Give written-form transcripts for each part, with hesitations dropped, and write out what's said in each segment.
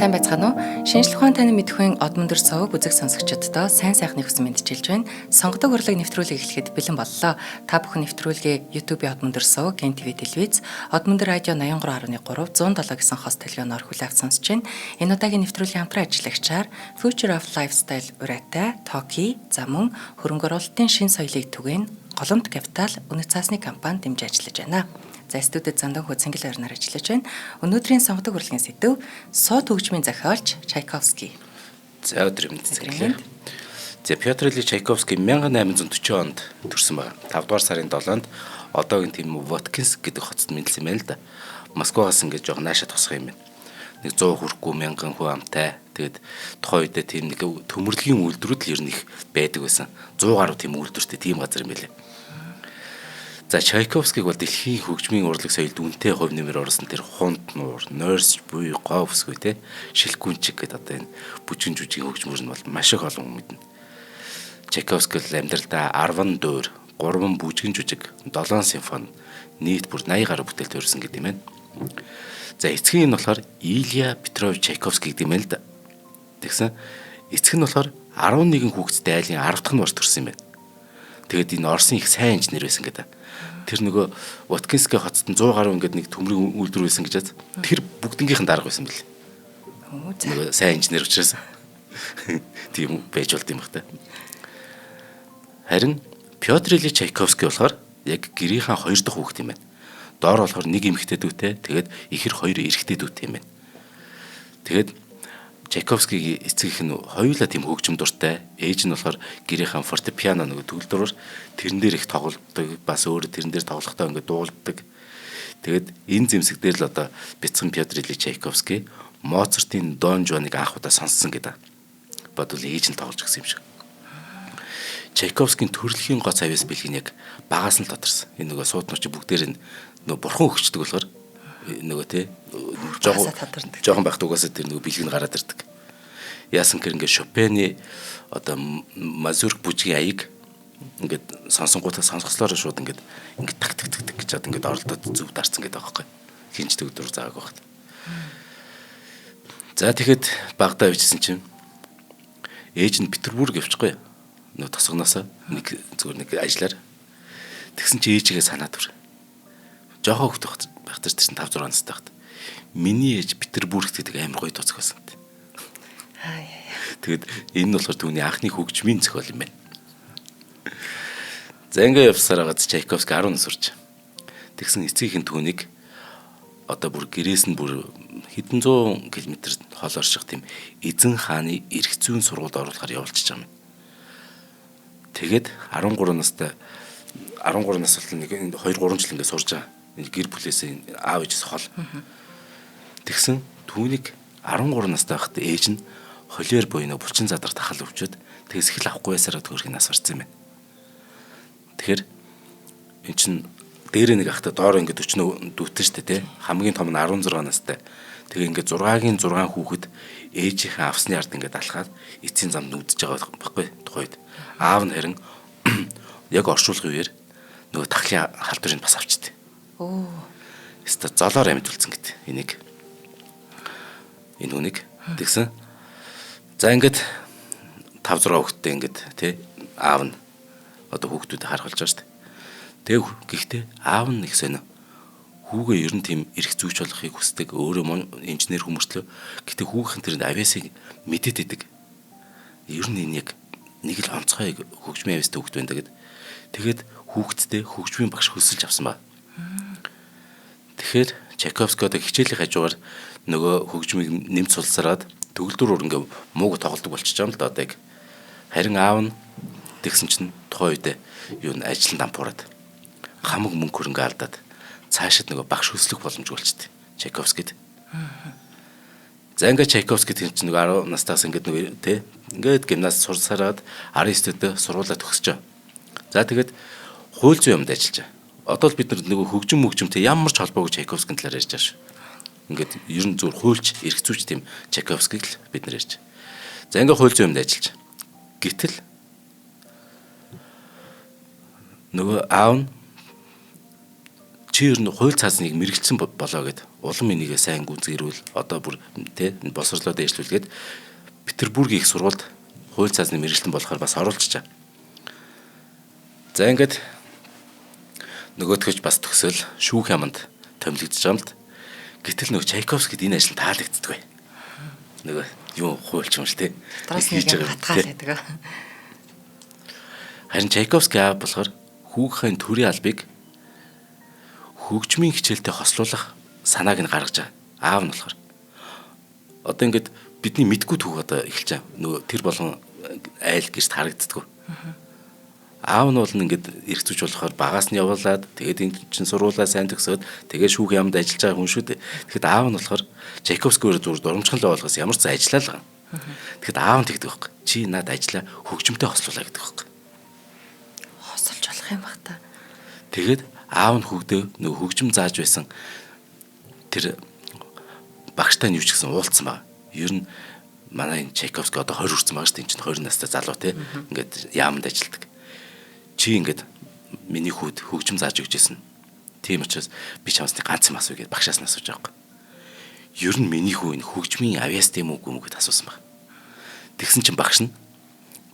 Сайн байцгаана уу? Шинжлэх ухаан таны мэдхүйн Одмөндөр суваг үзэг сонсогчдод сайн сайхны хүсэн мэндчилж байна. Сонгодог урлаг нэвтрүүлгийг эхлэхэд бэлэн боллоо. Та бүхэн нэвтрүүлгээ YouTube-ийн Одмөндөр суваг, Ген ТV телевиз, Одмөндөр радио 83.3, 107 гэсэн хос телевизээр хүлээн авч сонсож байна. Энэ удаагийн нэвтрүүлгийн хамтран ажиллагчаар Future of Lifestyle ураатай Токи, за мөн хөрөнгө оруулалтын шин соёлыг түгээн Голомт Капитал үнэт цаасны компани дэмжиж ажиллаж байна. За студид Зандан хүү Цэнгэл ойрноор ажиллаж байна. Өнөөдрийн сонгодог урлагийн сэдэв сууд хөгжмийн зохиолч Чайковский. За өдөр мэнд цэнгэлээ. За Петр Ильич Чайковский 1840 онд төрсэн байна. 5 дугаар сарын 7-нд одоогийн тийм Воткинск гэдэг хотод мэндэлсэн юм байна л да. Москвагаас ингээд жоох наашаа тосох юм байна. Нэг 100 хүрэхгүй мянган хүн амтай. Тэгээд тухайн үедээ тийм нэг төмөрлөгийн үйлдвэрүүд л ер нь их байдаг байсан. 100 гаруй тийм үйлдвэртэй тийм газар юм байлээ. За Чайковскиг бол дэлхийн хөгжмийн урлаг соёлд үнэтэй хувь нэмэр оруулсан тэр хунт нуур, нойрсч буй гоо бүсгүй те шилгүнчиг гэдэг одоо энэ бүжгэн жүжигийн хөгжмөр нь бол маш их олон хүн мэднэ. Чайковский бол амьдралдаа 10 дуур, 3 бүжгэн жүжиг, 7 симфони, нийт бүр 80 гаруй бүтээл төрсөн гэдэг юм байна. За эцгийн нь болохоор Илья Петрович Чайковский гэдэг юм байна л да. Тэгсэн эцэг нь болохоор 11 хүүхэдтэй айлын 10 дахь нь болж төрсөн юм байна. Тэгээд энэ Оросын их сайн инженер байсан гэдэг. Тэр нөгөө Воткинский хотод 100 гаруй ингээд нэг төмрийн үйлдвэр байсан гэж тэр бүгднгийнх нь дарга байсан бэл. Нөгөө сайн инженер учраас тийм байж болд юм бах та. Харин Петр Ильич Чайковский болохоор яг гэрийнхаа хоёр дахь хүүхэд юм байна. Доор болохоор нэг эмэгтэй дүүтэй, тэгээд ихэр хоёр эрэгтэй дүүтэй юм байна. Тэгээд Чайковскийг эцэг их нь хоёулаа тийм хөгжим дуртай. Ээж нь болохоор гэрийнхаа фортепиано нөгөө төгөлдрөөр тэрэн дээр их тоглодог. Бас өөрөө тэрэн дээр тоглохдоо ингээд дуулдаг. Тэгээд энэ зэмсэг дээр л одоо бяцхан Петр Ильич Чайковский Моцартын Дон Жуаныг анх удаа сонссон гэдэг. Бодвол ээж нь тоглож гисэн юм шиг. Чайковскийн төрөлхийн гоц авьяас бэлгийн яг багаас нь л тодорсон. Энэ нөгөө сууднууд чи бүгдээр нь нөгөө бурхан өгчдөг болохоор нөгөө тий жоохон байхад угаасаа тэр нөгөө бэлэг нь гараад ирдэг. Яасан гэр ингээд Шопены одоо мазурк бүжгийн аяг ингээд сонсонгуудаа сонсгослоороо шууд ингээд ингээд так так так гэж чад ингээд оролдоод зөв дарцсан гэдэг аахгүй. Хинч төгдөр зааг багт. За тэгэхэд багадаа явжсэн чинь ээж нь Петербург явчихгүй. Нөгөө тосгоноосоо нэг зүгээр нэг ажиллаар. Тэгсэн чи ээжигээ санаад түр. Жохоо хөхт байх тэр чинь 5 6 настай байхад. Миний ээж Петербургт гэдэг амар гоё тооцох байсан гэдэг. Тэгээд энэ нь болохоор түүний анхны хөгжмийн зохиол юм байна. За ингээ явсараа гац Чайковский 10 нас сурч. Тэгсэн эцгийнх нь түүнийг одоо бүр гэрээс нь бүр хэдэн зуун километр хол орших тийм эзэн хааны эрх зүйн сургуульд оруулахар явуулчихж байгаа юм. Тэгээд 13 настай 13 нас болтол нэг 2 3 жил ингээ сурж байгаа. Гэр бүлээс аав ээжээс хол. Тэгсэн түүнийг 13 настай байхад ээж нь холиор буюу нөө булчин задар тахал өвчөөд тэгээс хэл авахгүй байсараа төрхийн нас барсан юм байна. Тэгэхээр эн чин дээрээ нэг ахта доор ингээд 40 дүүтэн штэ тий. Хамгийн том нь 16 настай. Тэгээ ингээд 6-гийн 6 хүүхэд ээжийнхээ авсны ард ингээд алхаад эцсийн замд нүдэж байгаа байхгүй тухайд. Аав нь харин яг оршуулгын үеэр нөгөө тахлын халдварыг бас авчихдээ. Өө. Өстө золоор амьд үлдсэн гэдэг энийг. Энэ үнийг тэгсэн. За ингээд 5 6 хүүхэдтэй ингээд тий аав нь одоо хүүхдүүдэд харах болж байгаа шүү дээ. Тэг гэхдээ аав нь их сонио. Хүүгээ ер нь тийм эрх зүйч болохыг хүсдэг. Өөрөө инженер хүмүүртлөө. Гэтэ хүүгийнх нь тэр авиасыг мэдээд идэг. Ер нь энэ яг нэг л онцгой хөгжмийн авиастай хүүхэд байна гэд. Тэгээд хүүхэдтэй хөгжмийн багш хөлсөлж авсан ба. Тэгэхээр Чайковский одоо хичээлийн хажуугаар нөгөө хөгжмийг нэмж сулсараад төгөлдөр ингээ мууг тоглодог болчихж байгаа юм л да одоо яг. Харин аав нь тэгсэн чинь тухайн үедээ юу н ажлын дампуураад хамаг мөнгө хөрөнгө алдаад цаашид нөгөө багш хөслөх боломжгүй болчихдээ Чайковскид. За ингээ Чайковский тэр чинь нөгөө 10 настаас ингээд нөгөө тий ингээд гимназ сурсараад 19 дэх сургуулаа төгсөж. За тэгээд хууль зүйн юмд ажиллаж байгаа. Одоо л бид нар нөгөө хөгжим мөгжимтэй ямар ч холбоогүй Чайковскийн талаар ярьж байгаа шүү. Ингээд ер нь зүгээр хуульч, эрх зүйч тийм Чайковскийг л бид нар ярьж. За ингээ хууль зүйн юмд ажиллаж. Гэтэл нөгөө аав нь чи ер нь хууль цаасныг мэрэгчлэн болоо гэд Улам энийгээ сайн гүнзгийрүүл одоо бүр тий боловсрлоо дээшлүүлгээд Петербургийн их сургуульд хууль цаазны мэргэжилтэн болохоор бас оруулчихжээ. За ингээд нөгөөтгөж бас төгсөөл шүүх яманд томилогдож байгаа юм л. Гэтэл нөгөө Чайковскид энэ ажил таалагддаггүй. Нөгөө юу хуульч юм л тий. Дотроос нэг юм хатгаал байдаг. Харин Чайковский аав болохоор хүүгийнхээ төрийн албыг хөгжмийн хичээлтэй хослуулах санааг нь гаргаж байгаа. Аав нь болохоор. Одоо ингээд бидний мэдгүй түүх одоо эхэлж байгаа. Нөгөө тэр болгон айл гэрт харагддаггүй. Аав нь бол ингээд эрх зүйч болохоор багаас нь явуулаад тэгээд энд чинь сургуулаа сайн төгсөөд тэгээд шүүх яамд ажиллаж байгаа хүн шүү дээ. Тэгэхэд аав нь болохоор Чайковский өөрөө зүгээр дурамжхан л болохоос ямар ч зай ажиллаа л байгаа. Тэгэхэд аав нь тэгдэг байхгүй. Чи над ажиллаа хөгжмөнтэй хослуулаа гэдэг байхгүй. Хосолж болох юм бах та. Тэгээд аав нь хүүхдээ нөгөө хөгжим зааж байсан тэр багштай нь юу ч гэсэн уулзсан байгаа. Ер нь манай энэ Чайковский одоо 20 хүрсэн байгаа шүү дээ. Энэ чинь 20 настай залуу те. Ингээд яамд ажилладаг. Чи ингээд миний хүүд хөгжим зааж өгч ирсэн. Тийм учраас би чамаас нэг ганц юм асууя гэд багшаас нь асууж байгаа юм. Ер нь миний хүү энэ хөгжмийн авьяас тийм үгүй юм гэд асуусан баг. Тэгсэн чинь багш нь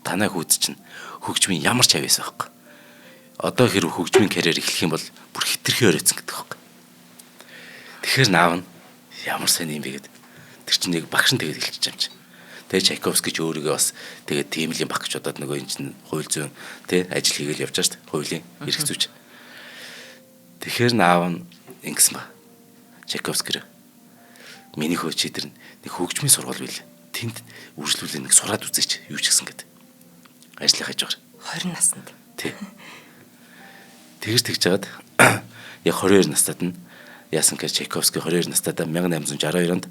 танай хүүд чинь хөгжмийн ямар ч авьяас байхгүй. Одоо хэрв хөгжмийн карьер эхлэх юм бол бүр хитрхи оройтсан гэдэг байхгүй. Тэгэхээр наав нь ямар сайн юм бэ гэд тэр чинь нэг багш нь тэгээд хэлчихэж юм чи. Тэгээ Чайковский ч өөрийгөө бас тэгээд тийм л юм баг гэж бодоод нөгөө энэ чинь хууль зүйн тий ажил хийгээл явж байгаа шүү дээ. Хуулийн эрх зүйч. Тэгэхээр наав нь ингэсэн ба. Чайковский миний хөө чи тэр нэг хөгжмийн сургууль байл. Тэнд үргэлжлүүлээ нэг сураад үзээч юу ч гэсэн гэд. Ажлын хажуугаар. 20 наснд. Тий. Тэгэж тэгж жагаад яг 22 настад нь яасан гэхээр Чайковский 22 настайдаа 1862 онд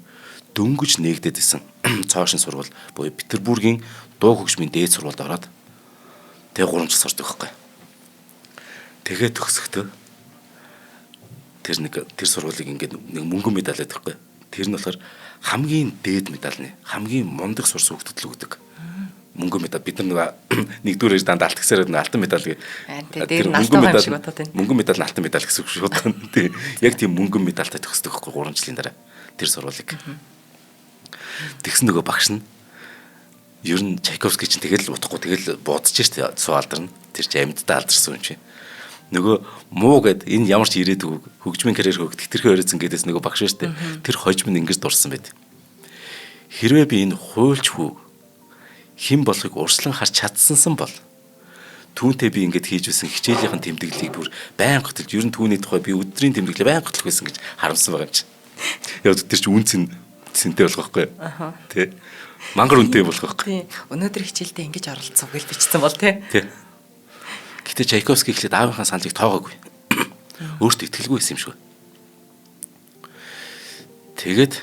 дөнгөж нээгдээд исэн цоошин сургууль буюу Петербургийн дуу хөгжмийн дээд сургуульд ороод тэгээ 3 жил сурдаг байхгүй. Тэгээ төгсөхдөө тэр нэг тэр сургуулийг ингээд нэг мөнгөн медаль байдаг байхгүй. Тэр нь болохоор хамгийн дээд медальны хамгийн мундаг сурсан хүүхдэд л өгдөг. Мөнгөн медаль бид нар нэгдүгээр дандаа алт гэсээр нэг алтан медаль гэ. Тэр мөнгөн медаль мөнгөн медаль нь алтан медаль гэсэн үг шүү дээ. Тий. Яг тийм мөнгөн медальтай төгсдөг байхгүй 3 жилийн дараа тэр сургуулийг. Тэгсэн нөгөө багш нь ер нь Чайковский чинь тэгэл утахгүй тэгэл буудаж штэ суу алдарна. Тэр чинь амьдтай алдарсан юм чи. Нөгөө муу гэд энэ ямар ч ирээдүг хөгжмийн карьер хөгдөх тэрхээ оройтсан гэдээс нөгөө багш штэ. Тэр хожим нь ингэж дурсан байт. Хэрвээ би энэ хуульч хүү хэн болохыг урьдчилан харж чадсансан бол түүнтэй би ингэж хийж байсан хичээлийнхэн тэмдэглэлийг бүр байн готолж ер нь түүний тухай би өдрийн тэмдэглэлээ байн готлох байсан гэж харамсан байгаа юм чи. Яг тэр чинь үнц нь цэнтэй болох байхгүй. Тэ. Мангар үнэтэй болох байхгүй. Тий. Өнөөдөр хичээлдээ ингэж оролцов гэж бичсэн бол тий. Тий. Гэтэ Чайковский эхлээд аавынхаа саналыг тоогоогүй. Өөртөө итгэлгүй байсан юм шиг. Тэгээд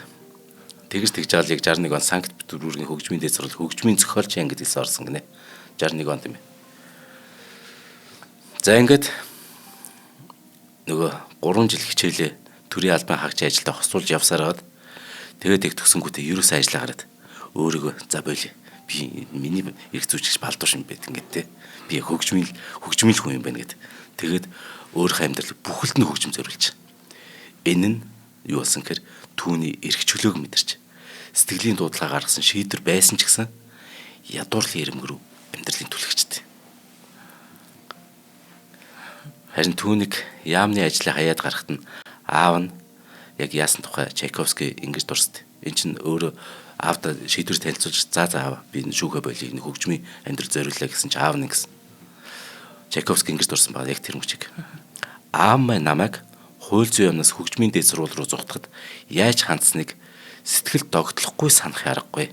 тэгж тэгж жаал яг 61 он Санкт Петербургийн хөгжмийн дээд сургууль хөгжмийн зохиолч ангид хэлсэн орсон гинэ. 61 онд юм ээ. За ингээд нөгөө 3 жил хичээлээ төрийн албан хаагчийн ажилдаа хосуулж явсараад тэгээд яг төгсөнгүүтээ ерөөсөө ажиллаа гараад өөрийгөө за болио. Би миний эрх зүйч гэж балдууш юм байт ингээд те. Би хөгжмийн хүн юм байна гэд. Тэгээд өөрийнхөө амьдрал бүхэлд нь хөгжим зориулж. Энэ нь юу болсон гэхээр түүний эрх чөлөөг мэдэрч сэтгэлийн дуудлага гаргасан шийдвэр байсан ч гэсэн ядуурлын ирмэг рүү амьдралын түлхэгчтэй. Харин түүнийг яамны ажлыг хаяад гарахт нь аав нь яг яасан тухай Чайковский ингэж дурсд. Эн чинь өөрөө аавда шийдвэр танилцуулж за за аав би шүүхэ болиё энэ хөгжмийн амьдрал зориулъя гэсэн чи аав нь гэсэн. Чайковский ингэж дурсан байгаа яг тэр мөчийг. Аав маань намайг хууль зүйн яамнаас хөгжмийн дээд сургууль руу зугтахад яаж хандсныг сэтгэл догтлохгүй санах аргагүй.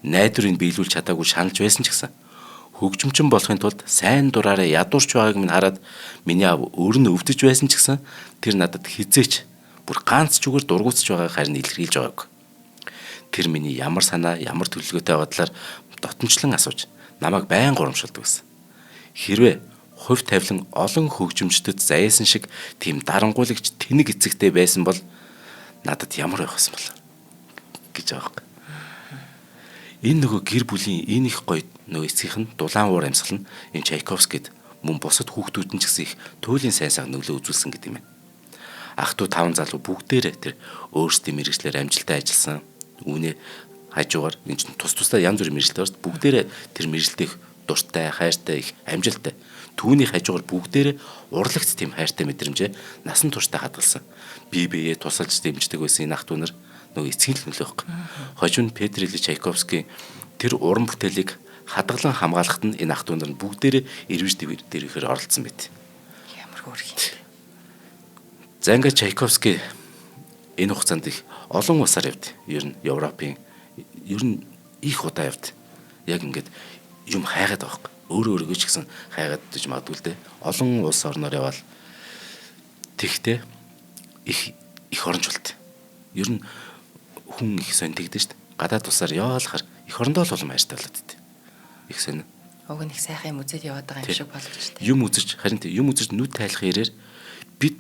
Найдварыг биелүүлж чадаагүй шаналж байсан ч гэсэн хөгжимчин болохын тулд сайн дураараа ядуурч байгааг минь хараад миний аав өөр нь өвдөж байсан ч гэсэн тэр надад хизээч бүр ганц ч үгээр дургуутсаж байгааг харин илэрхийлж байгаагүй. Тэр миний ямар санаа, ямар төлөвлөгөөтэй байгаа талаар дотнчлон асууж намайг байн горомшилдог байсан. Хэрвээ хувь тавилан олон хөгжимчдөд заяасан шиг тийм дарангуулагч тэнэг эцэгтэй байсан бол надад ямар байх вэ гэж байгаа юм. Энэ нөгөө гэр бүлийн энэ их гоё нөгөө эцгийнх нь дулаан уур амьсгал нь энэ Чайковскид мөн бусад хүүхдүүд нь ч гэсэн их туйлын сайн сайхан нөлөө үзүүлсэн гэдэг юм байна. Ах トゥ 5 залуу бүгдээрээ тэр өөрсдийн мэргэжлээр амжилттай ажилласан. Үүнээ хажуугаар энэ чинь тус тусдаа янз бүрийн мэргэжилтэй байна. Бүгдээрээ тэр мэргэжилтэйх дуртай, хайртай, их амжилттай. Түүний хажуугаар бүгдээрээ урлагт тийм хайртай мэдрэмжээ насан туршдаа хадгалсан. Бие биеэ тусалж дэмждэг байсан энэ ах トゥ нар нөгөө эцгийн л нөлөө байхгүй. Хожим нь Петр Ильич Чайковский тэр уран бүтээлийг хадгалан хамгаалахад нь энэ ах トゥ нар бүгдээрээ эрвэж дэрвэхээр оролцсон байт. Ямар хөөрхөн юм бэ? За ингээд Чайковский энэ хугацаанд их олон улсаар явд. Ер нь Европын ер нь их удаа явд. Яг ингээд юм хайгаад байгаа байхгүй. Өөрөө өөрийгөө ч гэсэн хайгаад гэж магадгүй л дээ. Олон улс орноор явбал тэгтээ их их оронч болт. Ер нь хүн их сонь тэгдэж шүү дээ. Гадаад улсаар яваалахаар эх орондоо л улам хайртай болоод идэв. Их сонь. Уг нь их сайхан юм үзээд яваад байгаа юм шиг боловч тэ. Юм үзэж харин тэ юм үзэж нүд тайлах хэрээр бид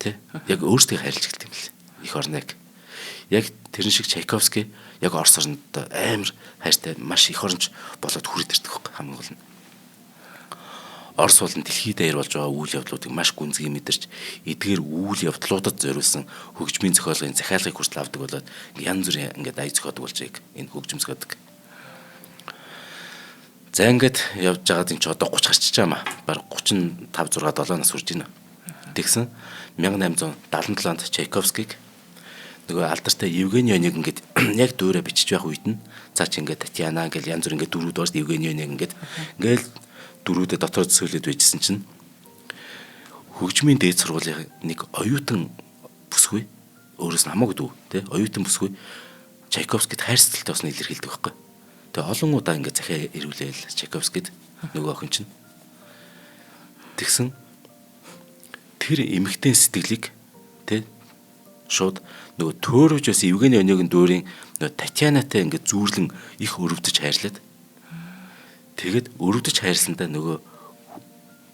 тэ яг өөрсдөө хайрлаж эхэлдэг юм лээ. Эх орныг. Яг тэрэн шиг Чайковский яг Орос оронд амар хайртай маш их оронч болоод хүрээд ирдэг байхгүй хамгийн гол нь. Орос болон дэлхийд даяар болж байгаа үйл явдлуудыг маш гүнзгий мэдэрч эдгээр үйл явдлуудад зориулсан хөгжмийн зохиолын захиалгыг хүртэл авдаг болоод янз бүрийн ингээд ая зохиодог болж байгааг энэ хөгжим зохиодог. За ингээд явж байгаад энэ ч одоо 30 гарчиж байгаа маа. Бараг 35 6 7 нас хүрж байна. Тэгсэн 1877 онд Чайковскийг нөгөө алдартай Евгений Онегин ингээд яг дүүрээ бичиж байх үед нь цаа чи ингээд Татьяна ингээл янз бүр ингээд дөрүүд байна шүү дээ. Евгений Онегин ингээд ингээл дөрүүдээ дотор төсөөлөд байжсэн чинь хөгжмийн дээд сургуулийн нэг оюутан бүсгүй өөрөөс нь хамаагүй дүү тий оюутан бүсгүй Чайковскид хайрцагтай болсныг илэрхийлдэг байхгүй. Тэгээ олон удаа ингээд захиа ирүүлээл Чайковскид нөгөө охин чинь тэгсэн тэр эмэгтэй сэтгэлийг тий шууд нөгөө төөрөж байсан Евгений Онегин дүүрийн нөгөө Татьянатай ингээд зүүрлэн их өрөвдөж хайрлаад тэгээд өрөвдөж хайрласандаа нөгөө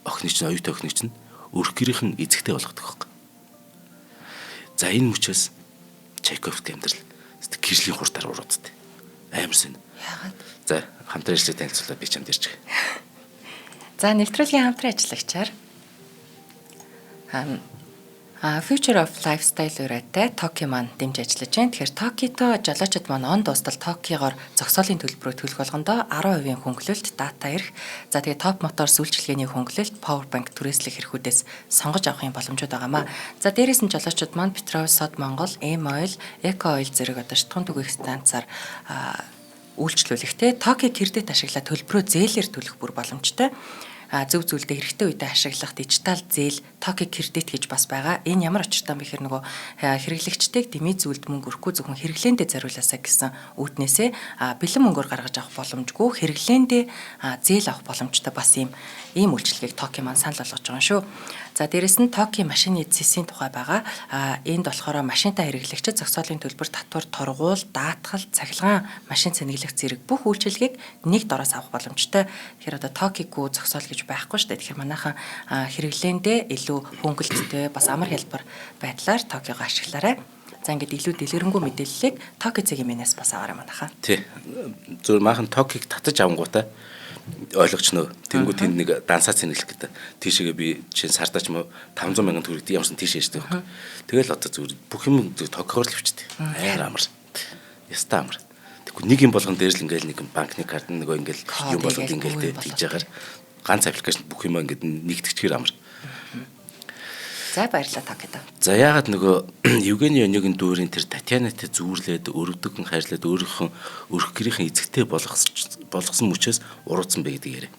охины чинь оюутан охины чинь өрх гэрийнхэн эзэгтэй болгодог байхгүй. За энэ мөчөөс Чайковский амьдрал гэрлийн хурдаар уруудтай. Амар сонь. Яагаад? За хамтран ажиллагч танилцуулаад би чамд ирж байгаа. За нэвтрүүлгийн хамтран ажиллагчаар Future of Lifestyle ураатай Токи маань дэмж ажиллаж байна. Тэгэхээр Токито жолоочд маань он дуустал Токигоор зогсоолын төлбөрөө төлөх болгондоо 10% хөнгөлөлт дата эрх. За тэгээ Top Motors үйлчилгээний хөнгөлөлт, Power Bank түрээслэх эрхүүдээс сонгож авахын боломжууд байгаамаа. За дээрээс нь жолоочд маань Petrol Sod Монгол, M Oil, Eco Oil зэрэг одоо шатхуун түгээх станцаар үйлчлүүлэхтэй Токи кредит ашиглаад төлбөрөө зээлээр төлөх бүр боломжтой. Зөв зүйлдээ хэрэгтэй үедээ ашиглах дижитал зээл Токи кредит гэж бас байгаа. Энэ ямар учиртай юм бэ гэхээр нөгөө хэрэглэгчдийг дэмий зүйлд мөнгө өрөхгүй зөвхөн хэрэглээндээ зориулаасаа гэсэн үүднээсээ бэлэн мөнгөөр гаргаж авах боломжгүй хэрэглээндээ зээл авах боломжтой бас ийм үйлчилгээг Токи маань санал болгож байгаа юм шүү. За дээрэс нь Токи машины цэсийн тухай байгаа. Энд болохоор машинтай хэрэглэгчид зогсоолын төлбөр, татвар, торгуул, даатгал, цахилгаан, машин цэнэглэх зэрэг бүх үйлчилгээг нэг дороос авах боломжтой. Тэгэхээр одоо Токигүй зогсоол гэж байхгүй шүү дээ. Тэгэхээр манайхан хэрэглээндээ илүү хөнгөлөлттэй бас амар хялбар байдлаар Токиго ашиглаарай. За ингээд илүү дэлгэрэнгүй мэдээллийг Токи цэгийн мэнээс бас аваарай манайхан. Тий. Зөв манайхан Токиг татаж авангуудаа ойлгочно. Тэнгүү тэнд нэг дансаа цэнэглэх гэдэг. Тийшээгээ би жишээ нь сардаа ч юм уу 500 мянган төгрөг ямарсан тийшээ шээдэг байхгүй. Тэгэл одоо зүгээр бүх юм Токиогоор л хөвчдөг. Амар амар. Яста амар. Тэгэхгүй нэг юм болгон дээр л ингээл нэг банкны карт нөгөө ингээл юм болгоод ингээл тэгж ягаар ганц аппликейшн бүх юм ингээд нэгтгэжгээр амар. За баярлалаа Токио. За яагаад нөгөө Евгений Онегин дүүрийн тэр Татьянатай зүүрлээд өрөвдөгөн хайрлаад өөрийнхөө өрх гэрийнхэн эзэгтэй болгосон мөчөөс урууцсан бэ гэдэг яриа.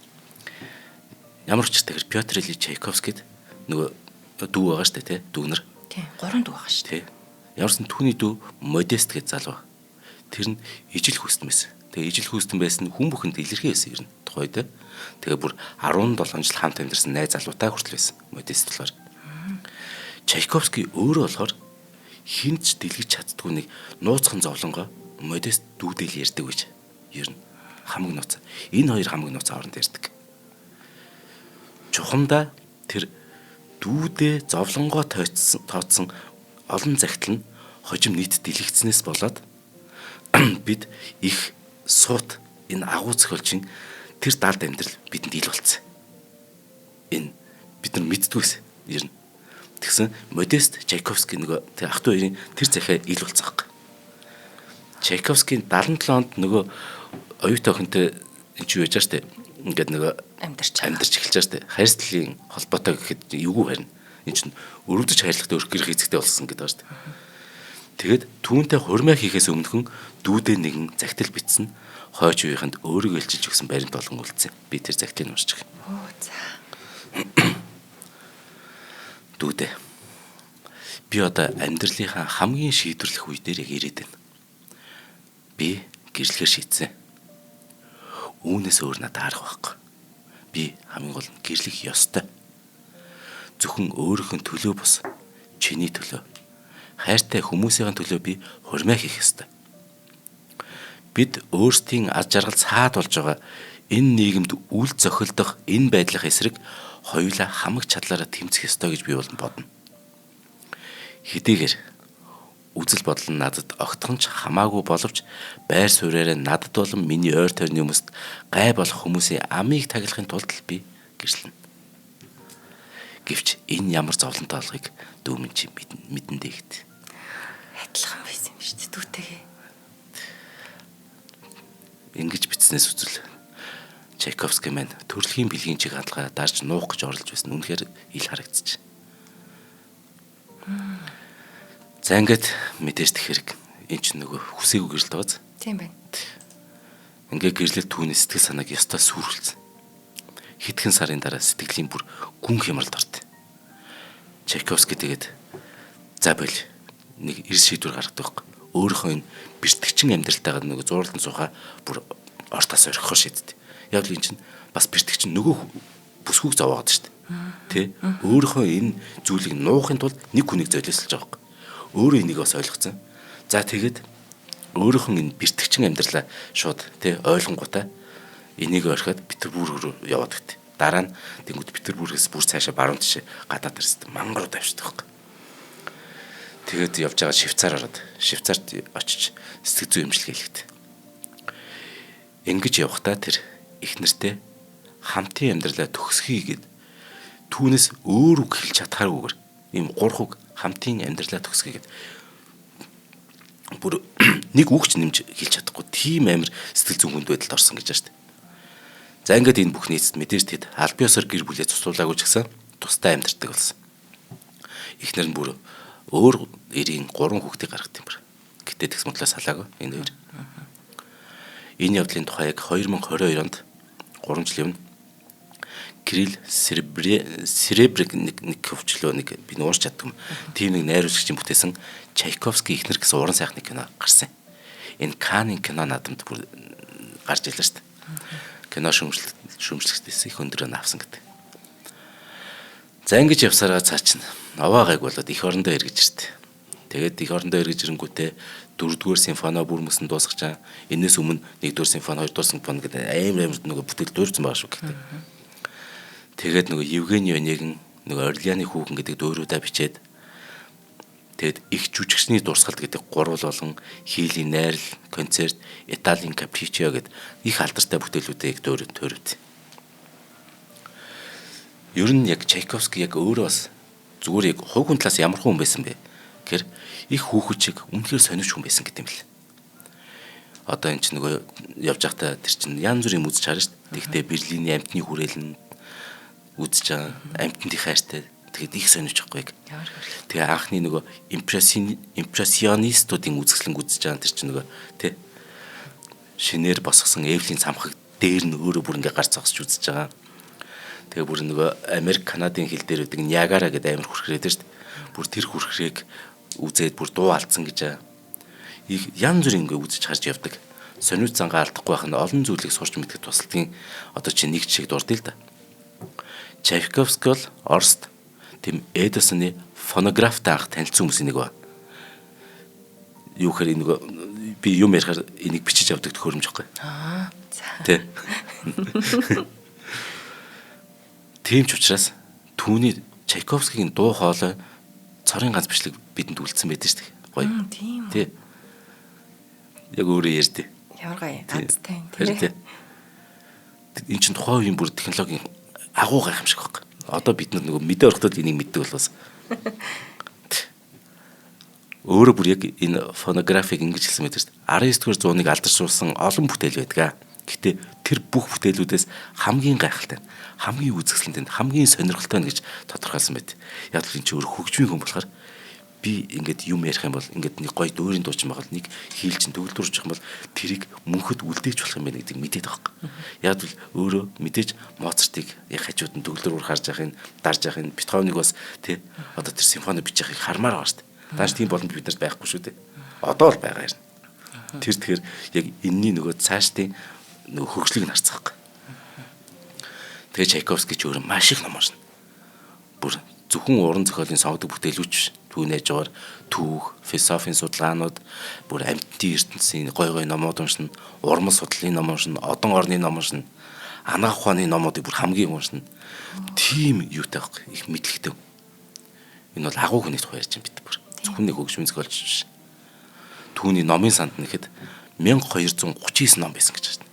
Ямар ч учиртай Петр Ильич Чайковскид нөгөө дүү байгаа шүү дээ тий дүүнер. Тий 3 дүү байгаа шүү дээ. Ямарсан түүний дүү Модест гэж залуу. Тэр нь ижил хүүстэн байсан. Тэгээ ижил хүүстэн байсан хүн бүхэнд илэрхий байсан ер нь тухайд. Тэгээ бүр 17 жил хамт амьдарсан найз залуутай хүртэл байсан. Модест болохоор. Чайковский өөрөө болохоор хинч дэлгэж чаддгүй нэг нууцхан зовлонгоо Модест дүүдэл ярьдаг гэж. Ер нь хамаг нууц. Энэ хоёр хамаг нууц хооронд ярьдаг. Чухамдаа тэр дүүдээ зовлонгоо тооцсон олон загтал нь хожим нийт дэлгэгдснээс болоод бид их суут энэ агуу зохиолчийн тэр далд амьдрал бидэнд ил болцсон. Энэ бид нар мэддгүйс ер нь. Тэгсэн Модест Чайковский нөгөө тэр ах トゥ хоёрын тэр захиа ил болцсон байхгүй. Чайковскийн 77 онд нөгөө оюутан охинтой энэ чи юу яж штэ. Ингээд нөгөө амьдарч эхэлж байгаа штэ. Хайрцлын холбоотой гэхэд эвгүй харин. Энэ чинь өрөвдөж хайрлахтай өрх гэрх эзэгтэй болсон гэдэг байгаа штэ. Тэгээд түүнтэй хурмаа хийхээс өмнөхөн дүүдээ нэгэн загтал бичсэн хойч үеийнхэнд өөрийгөө илчилж өгсөн баримт болгон үлдсэн. Би тэр загтлыг уншиж байгаа. Оо за. Дүүдээ. Би одоо амьдралынхаа хамгийн шийдвэрлэх үе дээр яг ирээд байна. Би гэрлэхээр шийдсэн. Үүнээс өөр надад арга байхгүй. Би хамгийн гол нь гэрлэх ёстой. Зөвхөн өөрийнх нь төлөө бус чиний төлөө. Хайртай хүмүүсийн төлөө би хурмаа хийх ёстой. Бид өөрсдийн аз жаргал цаад болж байгаа энэ нийгэмд үл зохилдох энэ байдлын эсрэг хоёулаа хамаг чадлаараа тэмцэх ёстой гэж би бол бодно. Хэдийгээр үзэл бодол нь надад огтхон ч хамаагүй боловч байр суурьаараа надад болон миний ойр тойрны хүмүүст гай болох хүмүүсийн амийг таглахын тулд би гэрлэнэ. Гэвч энэ ямар зовлонтой болохыг дүүмэн чи мэдэн дээ гэт. Адилхан байсан юм шүү дээ дүүтэйгээ. Ингэж бичснээс үзвэл Чайковский маань төрөлхийн бэлгийн чиг хандлагаа дарж нуух гэж оролж байсан. Үнэхээр ил харагдчих. За ингээд мэдээж тэг хэрэг эн чинь нөгөө хүсээгүй гэрэлт байгааз. Тийм байна. Ингээ гэрлэл түүний сэтгэл санааг ёстой сүрүүлсэн. Хэдхэн сарын дараа сэтгэлийн бүр гүн хямралд орд. Чайковский тэгээд за боль нэг эрс шийдвэр гаргадаг байхгүй. Өөрийнхөө энэ бэртгчин амьдралтайгаа нөгөө зурлан сууха бүр ортоос орхихоор шийддэг. Яг л эн чинь бас бэртгчин нөгөө бүсгүйг зовоогод шүү дээ. Тэ? Өөрийнхөө энэ зүйлийг нуухын тулд нэг хүнийг золиослож байгаа байхгүй. Өөрөө энийг бас ойлгоцсон. За тэгээд өөрийнх нь энэ бэртгчин амьдралаа шууд тэ ойлгонгуудаа энийг орхиод Петербург руу яваад гт. Дараа нь тэнгууд Петербургээс бүр цаашаа баруун тишээ гадаад ирсэн. Мангар руу давшдаг байхгүй. Тэгээд явж байгаа Швейцар ороод Швейцарт очиж сэтгэл зүйн эмчилгээ хийлгдэг. Ингэж явхдаа тэр их нэртэй хамтын амьдралаа төгсгөе гэд түүнээс өөр үг хэлж чадхааргүйгээр ийм гурх үг хамтын амьдралаа төгсгөе гэд бүр нэг үг ч нэмж хэлж чадахгүй тийм амар сэтгэл зүйн хүнд байдалд орсон гэж байна шүү дээ. За ингээд энэ бүхний эцэст мэдээж тэд аль биесээр гэр бүлээ цуцлуулаагүй ч гэсэн тустай амьдардаг болсон. Эхнэр нь бүр өөр эрийн 3 хүүхдийг гаргад юм байна. Гэтэ тэгс мөтлөө салаагүй энэ хоёр. Энэ явдлын тухай яг 2022 онд 3 жилийн өмнө Кирилл Серебрик нэг хөвчлөө нэг би нуурч чаддгүй. Тийм нэг найруулагчийн бүтээсэн Чайковский эхнэр гэсэн уран сайхны кино гарсан. Энэ Канын кино наадамд бүр гарч ирлээ шүү дээ. Кино шүүмжлэгчдээс их өндөр өн авсан гэдэг. За ингэж явсараа цаа чинь овоо гайг болоод эх орондоо эргэж иртээ. Тэгээд эх орондоо эргэж ирэнгүүтээ 4-р симфонио бүр мөсөн дуусгачаа. Энээс өмнө 1-р симфони, 2-р симфони гэдэг амар амар нөгөө бүтээл дуурсан байгаа шүү гэхдээ. Тэгээд нөгөө Евгений Онегин нөгөө Орлеаны хүүхэн гэдэг дөөрүүдээ бичээд тэгээд их жүжигчний дурсгалт гэдэг гурвал болон хийлийн найрал, концерт, Италийн капричио гэдэг их алдартай бүтээлүүдийг төөрөвд. Ер нь яг Чайковский яг өөрөө бас зүгээр яг хувь хүн талаас ямар хүн байсан бэ гэхээр их хүүхэд шиг үнэхээр сониуч хүн байсан гэдэг юм л. Одоо энэ чинь нөгөө явж байхдаа тэр чинь янз бүрийн юм үзэж харна шүү дээ. Тэгтээ Берлиний амьтны хүрээлэн үзэж байгаа амьтны хайртай. Тэгээд их сониуч байхгүй яг. Тэгээ анхны нөгөө импрессионистуудын үзэсгэлэнг үзэж байгаа тэр чинь нөгөө тэ шинээр босгосон Эвлийн цамхаг дээр нь өөрөө бүр ингээ гарц зогсож үзэж байгаа. Тэгээ бүр нөгөө Америк Канадын хил дээр байдаг Ниагара гэдэг амар хүрхрээ дээр шүү дээ. Бүр тэр хүрхрээг үзээд бүр дуу алдсан гэж байгаа. Их янз бүрийн ингээ үзэж харж явдаг. Сониуч зангаа алдахгүй байх нь олон зүйлийг сурч мэдэх тусалдгийн одоо чи нэг жишээ дурдъя л да. Чайковский бол Орост тэм Эдисоны фонографтай анх танилцсан хүмүүсийн нэг ба. Юу гэхээр энэ нөгөө би юм ярихаар энийг бичиж авдаг төхөөрөмж байхгүй. Аа. За. Тэ. Тийм ч учраас түүний Чайковскигийн дуу хоолой цорын ганц бичлэг бидэнд үлдсэн байдаг шүү дээ. Гоё. Тийм. Тэ. Яг өөрөө ярьдээ. Ямар гоё. Азтай юм тий. Энэ чинь тухайн үеийн бүр технологийн агуу гайхамшиг байхгүй. Одоо бид нар нөгөө мэдээ орохдоо энийг мэддэг болоос. Өөрөө бүр яг энэ фонографик ингэж хэлсэн байдаг шүү дээ. 19 дугаар зууныг алдаршуулсан олон бүтээл байдаг. Гэтэ тэр бүх бүтээлүүдээс хамгийн гайхалтай нь, хамгийн үзэсгэлэнтэй нь, хамгийн сонирхолтой нь гэж тодорхойлсон байт. Яг л энэ чи өөр хөгжмийн хүн болохоор би ингээд юм ярих юм бол ингээд нэг гоё дөөрийн дуучин байгаа бол нэг хийл чин төгөлдрүүлчих юм бол тэрийг мөнхөд үлдээж болох юм байна гэдгийг мэдээд байгаа юм. Яг л өөрөө мэдээж Моцартыг яг хажууд нь төгөлдрөөр харж яхах, дарж яхах, Бетховеныг бас тий одоо тэр симфони бичих яхийг хармаар байгаа шүү дээ. Дааш тийм боломж бид нарт байхгүй шүү дээ. Одоо л байгаа юм. Тэр тэгэхээр яг энэний нөгөө цаашдын нөгөө хөгжлийг нь харцгаах. Тэгээ Чайковский ч өөрөө маш их ном уншина. Бүр зөвхөн уран зохиолын сонгодог бүтээлүүч биш. Түүний хажуугаар түүх, философийн судалгаанууд, бүр амьтдын ертөнцийн гой гой номууд уншина, урмал судлалын ном уншина, одон орны ном уншина, анагаах ухааны номуудыг бүр хамгийн уншина. Тийм юутай байхгүй, их мэдлэгтэй. Энэ бол агуу хүний тухай ярьж байна бид бүр. Зөвхөн нэг хөгжмийн зохиолч биш. Түүний номын санд нэхэд 1239 ном байсан гэж байна.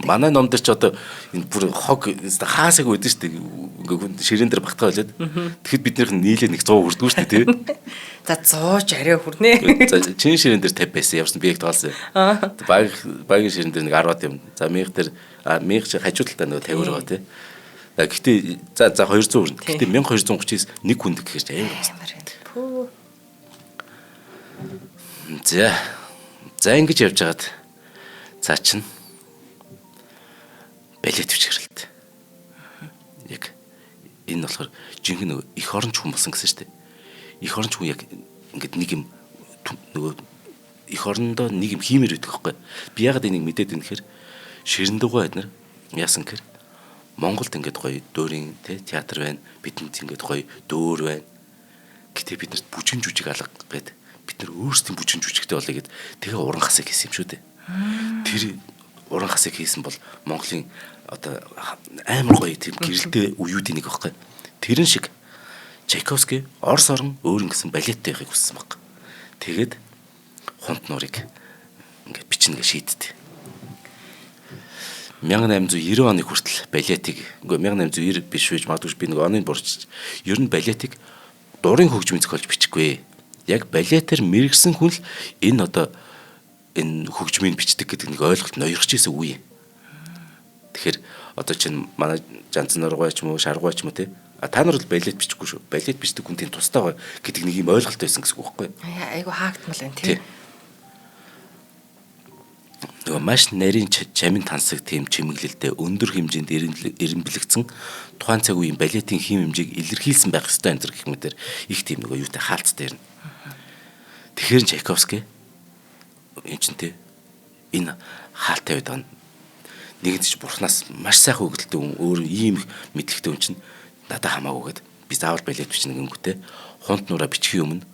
Манай ном дээр ч одоо энэ бүр хог хаасаг өгдөн шүү дээ. Ингээ хүн ширээн дээр багтгаа байлаад. Тэгэхэд биднийх нь нийлээ нэг 100 хүрдгүү шүү дээ, тий. За 100 ч арай хүрнэ. За чин ширээн дээр 50 байсан. Явсан би яг тоолсон. Багийн ширээн дээр нэг 10-аад юм. За 1000 дээр 1000 чи хажуу талдаа нөгөө 50 байгаа тий. За гэхдээ за 200 хүрнэ. Гэхдээ 1239 нэг хүнд гэхээр ч амар байна. Пүү. За. За ингэж явж хагаад цаа чин балет бичих хэрэлт. Яг энэ болохоор жинхэнэ нөгөө эх оронч хүн болсон гэсэн шүү дээ. Эх оронч хүн яг ингээд нэг юм нөгөө эх орондоо нэг юм хиймээр байдаг байхгүй. Би ягаад энийг мэдээд байна гэхээр Ширэндугай эднэр яасан гэхээр Монголд ингээд гоё дөөрийн тэ театр байна. Бидэнд ингээд гоё дөөр байна. Гэтэ бид нарт бүжгэн жүжиг алга гээд бид нар өөрсдийн бүжгэн жүжигтэй болъё гэд тэгээ уран хасыг хийсэн юм шүү дээ. Тэр уран хасыг хийсэн бол Монголын одоо амар гоё тийм гэрэлтэй үеүүдийн нэг байхгүй. Тэрэн шиг Чайковский Орос орон өөр ингэсэн балеттэй байхыг хүссэн баг. Тэгээд хунт нуурыг ингээд бичнэ гэж шийддэг. 1890 оны хүртэл балетыг үгүй 1890 биш байж магадгүй би нэг оныг бурчиж. Ер нь балетыг дурын хөгжмийн зохиолж бичихгүй. Яг балетээр мэрэгсэн хүн л энэ одоо энэ хөгжмийг бичдэг гэдэг нэг ойлголт ноёрхож исэн үе. Тэгэхээр одоо чинь манай Жанцан нургай ч юм уу, Шаргуй ч юм уу те. А та нар бол балет бичихгүй шүү. Балет бичдэг хүн тийм тустай гоё гэдэг нэг юм ойлголт байсан гэсэн үг байхгүй юу? Айгу хаагдмал байна тий. Нөгөө маш нарийн чамин тансаг тийм чимэглэлтэй өндөр хэмжээнд эренблэгдсэн тухайн цаг үеийн балетын хэм хэмжээг илэрхийлсэн байх ёстой энэ гэх мэтэр их тийм нөгөө юутай хаалцтай ирнэ. Тэгэхээр Чайковский энэ чинь те энэ хаалтай байдаг нь нэгэнт ч бурхнаас маш сайхан өгөлттэй хүн өөр ийм мэдлэгтэй хүн чинь надад хамаагүй гэд би заавал балет бичнэ гингүүтээ хунт нураа бичхийн өмнө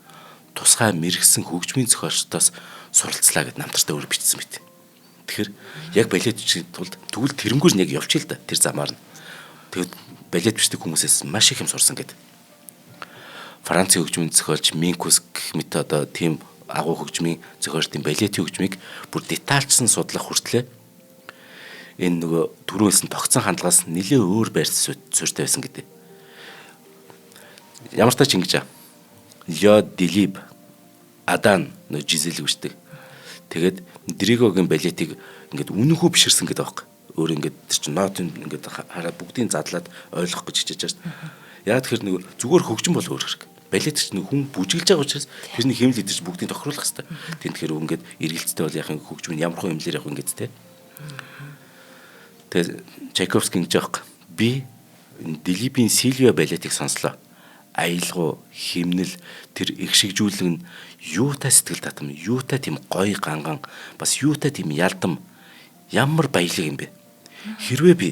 тусгай мэрэгсэн хөгжмийн зохиолчдоос суралцлаа гэд намтартай өөр бичсэн мэт. Тэгэхээр яг балет бичихийн тулд тэгвэл тэрнгүүр нь яг явчих л да тэр замаар нь. Тэгэд балет бичдэг хүмүүсээс маш их юм сурсан гэд. Францын хөгжмийн зохиолч Минкус гэх мэт одоо тийм агуу хөгжмийн зохиолчдын балетийн хөгжмийг бүр детальчсан судлах хүртлээр энэ нөгөө түрүүнсэн тогтсон хандлагаас нэлээ өөр байр суурьтай байсан гэдэг. Ямар ч тач ингэж Лео Делиб Адан нөгөө Жизель үсдэг. Тэгээд Дригогийн балетыг ингээд үнэнхүү биширсэн гэдэг аахгүй. Өөр ингээд тэр чинь нотын ингээд хараад бүгдийг задлаад ойлгох гэж хичээж байгаа шүү дээ. Яг тэгэхээр нөгөө зүгээр хөгжим бол өөр хэрэг. Балет чинь хүн бүжиглж байгаа учраас тэрний хэмнэл идэж бүгдийг тохируулах хэрэгтэй. Тийм тэгэхээр ингээд эргэлзтэй бол яг хөгжим нь ямар хөө хэмнэлээр явах ингээд те. Тэгээд Чайковский ингэж аахгүй. Би Делибийн Сильвиа балетыг сонслоо. Аялгау, химнэл тэр их шигжүүлэг нь юутай сэтгэл татам, юутай тийм гоё ганган, бас юутай тийм ялдам ямар баялаг юм бэ? Хэрвээ би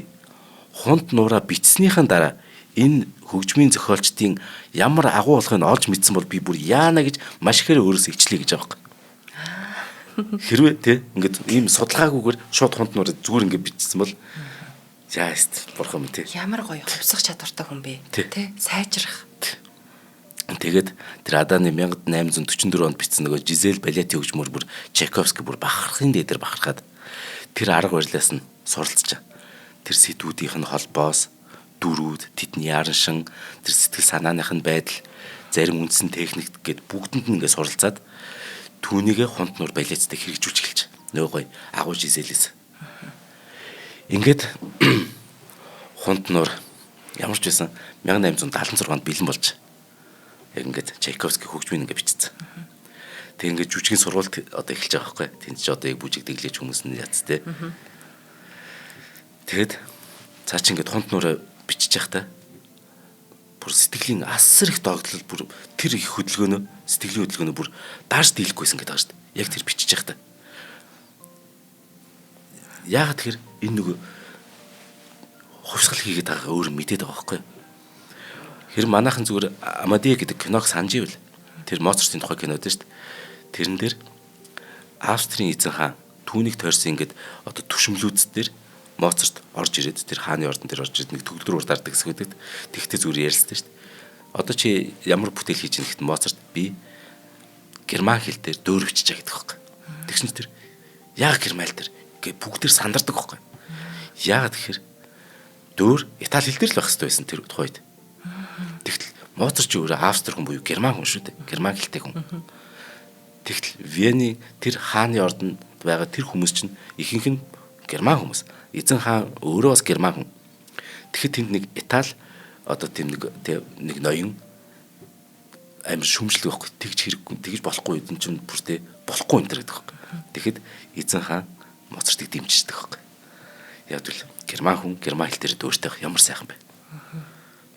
хунт нураа бичснийхэн дараа энэ хөгжмийн зохиолчдын ямар агуу болохыг олж мэдсэн бол би бүр яана гэж маш ихээр өөрөөсөө ичлээ гэж байгаа юм. Хэрвээ те ингээд ийм судалгаагүйгээр шууд хунт нураа зүгээр ингээд бичсэн бол яаст бурхан минь те. Ямар гоё хувьсах чадвартай хүн бэ те сайжрах. Тэгээд тэр Аданы 1844 онд бичсэн нөгөө Жизель балетын хөгжмөр бүр Чайковский бүр бахархын дээдэр бахархаад тэр арга барилаас нь суралцж. Тэр сэдвүүдийнх нь холбоос дүрүүд, тэдний яраншин, тэр сэтгэл санааных нь байдал, зарим үндсэн техник гээд бүгдэнд нь ингээд суралцаад түүнийгээ Хунт нуур балеттай хэрэгжүүлж эхэлж. Нөгөө гоё агуу Жизелээс. Ингээд Хунт нуур ямар ч байсан 1876 онд бэлэн болж яг ингээд Чайковский хөгжмийг ингээд бичсэн. Тэг ингээд жүжигийн сургуульд одоо эхэлж байгаа байхгүй. Тэнд ч одоо яг бүжиг дэглэж хүмүүс нь яц те. Тэгэд цаа чи ингээд Хунт нуураа бичиж явахдаа бүр сэтгэлийн асар их догтлол, бүр тэр их хөдөлгөөнөө, сэтгэлийн хөдөлгөөнөө бүр дарж дийлэхгүйсэн гэдэг байгаа шүү дээ. Яг тэр бичиж явахдаа. Яагаад тэгэхээр энэ нөгөө хувьсгал хийгээд байгаагаа өөр мэдээд байгаа байхгүй. Тэр манайхан зүгээр Амадия гэдэг киног санаж ивэл тэр Моцартын тухай кинод шүү дээ. Тэрэн дээр Австрийн эзэн хаан түүнийг тойрсон ингээд одоо түшмлүүд дээр Моцарт орж ирээд тэр хааны ордон дээр орж ирээд нэг төгөлдөр уур дардаг хэсэг байдаг. Тэгтээ зүгээр ярилцдаг шүү дээ. Одоо чи ямар бүтээл хийж ийм гэхэд Моцарт би герман хэл дээр дөөр бичиж байгаа гэдэг байхгүй. Тэгсэн чинь тэр яг герман хэл дээр гэ бүгд тэр сандардаг байхгүй. Яагаад тэгэхээр дөөр итали хэл дээр л байх хэрэгтэй байсан тэр тухайд. Тэгтэл Моцарт ч өөрөө австри хүн буюу герман хүн шүү дээ. Герман хэлтэй хүн. Тэгтэл Вений тэр хааны ордонд байгаа тэр хүмүүс чинь ихэнх нь герман хүмүүс. Эзэн хаан өөрөө бас герман хүн. Тэгэхэд тэнд нэг итали одоо тийм нэг ноён амар шүмжлэг байхгүй. Тэгж хэрэггүй, тэгж болохгүй энэ чинь бүр те болохгүй энэ төр гэдэг байхгүй. Тэгэхэд эзэн хаан Моцартыг дэмжиждэг байхгүй. Яг л герман хүн герман хэл дээр дүүртэй ямар сайхан бэ.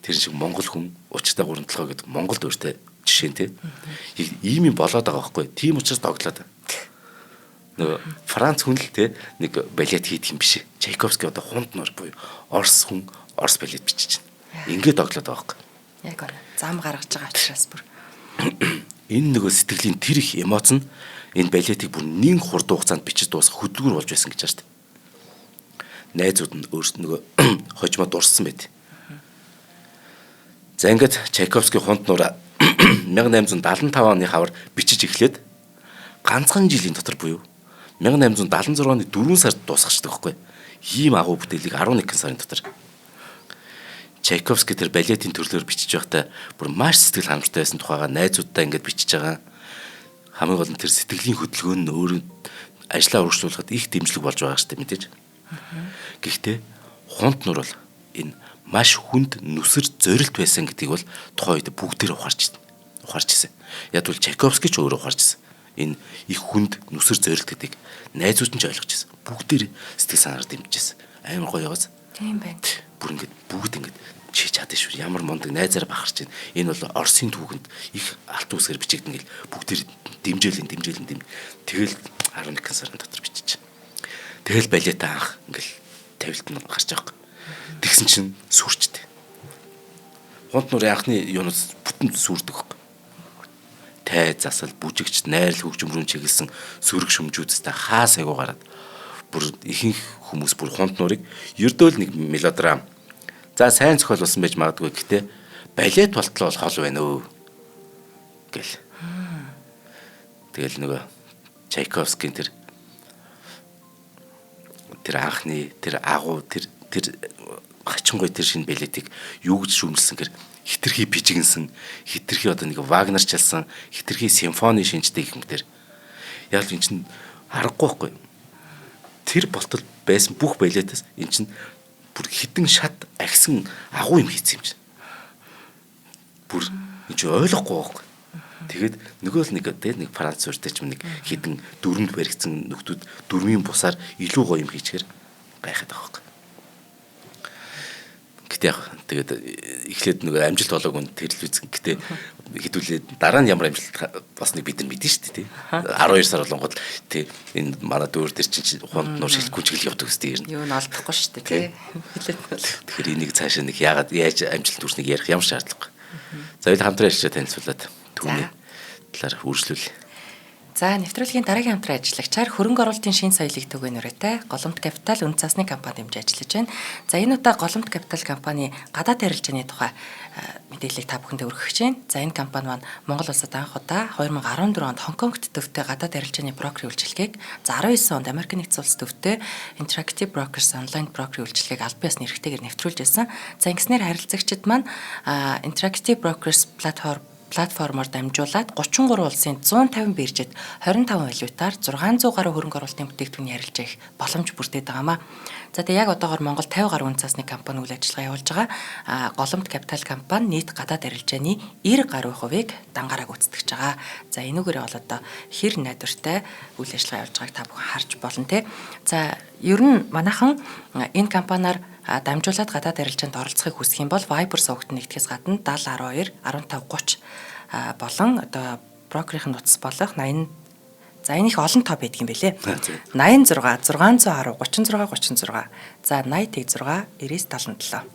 Тэр шиг монгол хүн учиртай гурван толгой гэдэг монгол дүүртэй жишээ нь те. Ийм юм болоод байгаа байхгүй. Тийм учраас догтлоод. Нөгөө Франц хүн л те нэг балет хийдэг юм биш. Чайковский одоо Хунт нуур буюу Орос хүн Орос балет бичиж байна. Ингээд догтлоод байгаа байхгүй. Яг үнэ. Зам гаргаж байгаа учраас бүр. Энэ нөгөө сэтгэлийн тэр их эмоц нь энэ балетыг бүр нэн хурдан хугацаанд бичиж дуусгах хөдөлгүүр болж байсан гэж байна шүү дээ. Найзууд нь өөрсдөө нөгөө хожимоо дурссан байт. За ингээд Чайковский Хунт нуураа 1875 оны хавар бичиж эхлээд ганцхан жилийн дотор буюу 1876 оны 4 сард дуусгачдаг байхгүй. Ийм агуу бүтээлийг 11 сарын дотор Чайковский тэр балетын төрлөөр бичиж байхдаа бүр маш сэтгэл хангамжтай байсан тухайгаа найзуудтай ингээд бичиж байгаа. Хамгийн гол нь тэр сэтгэлийн хөдөлгөөн нь өөрөө ажлаа үргэлжлүүлэхэд их дэмжлэг болж байгаа шүү дээ мэдээж. Гэхдээ Хунт нуур бол энэ маш хүнд нүсэр зорилт байсан гэдгийг бол тухайн үед бүгдээр ухаарч ирсэн. Яг бол Чайковский ч өөрөө ухаарч ирсэн. Энэ их хүнд нүсэр зорилт гэдгийг найзууд нь ч ойлгож ирсэн. Бүгдээр сэтгэл санаагаар дэмжижсэн. Амар гоё яваас. Тийм байна. Бүр ингээд бүгд ингээд чи чадсан шүү. Ямар мундаг найзаараа бахарч байна. Энэ бол Оросын түүхэнд их алт үсгээр бичигдэн гэл бүгдээр дэмжээлэн. Тэгэл 11 сарын дотор бичиж. Тэгэл балетаа анх ингээл тавилт нь гарч байгаа. Тэгсэн чинь сүрчтэй. Хунт нуурын анхны юунаас бүтэн сүрдэг байхгүй. Тай засал, бүжигч, найрал хөгжим рүү чиглэсэн сөрөг шүмжүүдтэй хаа сайгуу гараад бүр ихэнх хүмүүс бүр Хунт нуурыг ердөө л нэг мелодрам. За сайн зохиол болсон байж магадгүй, гэхдээ балет болтлоо бол хол байна өө гэл. Тэгэл нөгөө Чайковскийн тэр анхны тэр агуу тэр хачингуй тэр шинэ балетыг юу гэж шүүмжилсэн гэр хитрхи бижигэнсэн, хитрхи одоо нэг Вагнерчилсан, хитрхи симфони шинжтэй гэх мэтэр. Яг л эн чинь аргагүй байхгүй. Тэр болтол байсан бүх балетаас эн чинь бүр хідэн шат агсан агуу юм хийсэн юм чинь. Бүр эн чинь ойлгохгүй байхгүй. Тэгээд нөгөө л нэг тэ нэг Франц суурьтай ч юм нэг хідэн дүрмэнд баригдсан нөхдүүд дүрмийн бусаар илүү гоё юм хийчихээр гайхаад байгаа байхгүй. Гэтэ яг тэгээд эхлээд нөгөө амжилт болоогүй нь тэр л үзэн. Гэтэ хэдүүлээ дараа нь ямар амжилт болсныг бид нар мэдэн шүү дээ тий. 12 сар болонгод тий энэ манай дүүр дээр чинь Хунт нуур шилэхгүй ч гэл явдаг үстэй юм. Юу н олдохгүй шүү дээ тий. Тэгэхээр энийг цаашаа нэг яагаад яаж амжилт хүрснийг ярих ямар шаардлагагүй. За хоёул хамтран ажиллаж танилцуулаад түүний талаар үргэлжлүүлье. За, нэвтрүүлгийн дараагийн хамтран ажиллагчаар хөрөнгө оруулалтын шин соёлыг түгээн өрөөтэй Голомт Капитал үнэт цаасны компани дэмжиж ажиллаж байна. За, энэ удаа Голомт Капитал компани гадаад арилжааны тухай мэдээллийг та бүхэндээ өргөх гэж байна. За, энэ компани маань Монгол улсад анх удаа 2014 онд Хонконгт төвтэй гадаад арилжааны брокерийн үйлчилгээг, за 19 онд Америк нэгдсэн улс төвтэй Interactive Brokers онлайн брокерийн үйлчилгээг албан ёсны эрхтэйгээр нэвтрүүлж байсан. За, ингэснээр харилцагчид маань Interactive Brokers платформоор дамжуулаад 33 улсын 150 биржид 25 валютаар 600 гаруй хөрөнгө оруулалтын бүтээгдэхүүний арилжаа их боломж бүрдээд байгаамаа. За, тэгээ яг одоогор Монгол 50 гаруй үнэт цаасны компани үйл ажиллагаа явуулж байгаа. Голомт Капитал компани нийт гадаад арилжааны 90 гаруй хувийг дангаараа гүйцэтгэж байгаа. За, энүүгээрээ бол одоо хэр найдвартай үйл ажиллагаа явуулж байгааг та бүхэн харж болно те. За, ер нь манайхан энэ компаниар дамжуулаад гадаад арилжаанд оролцохыг хүсэх юм бол Viber сувагт нэгдэхээс гадна 70 12 15 30 болон одоо брокерийн утас болох 80. За, энэ их олон тоо байдаг юм бэлээ. 86 610 36 36, за 80 6 90 77.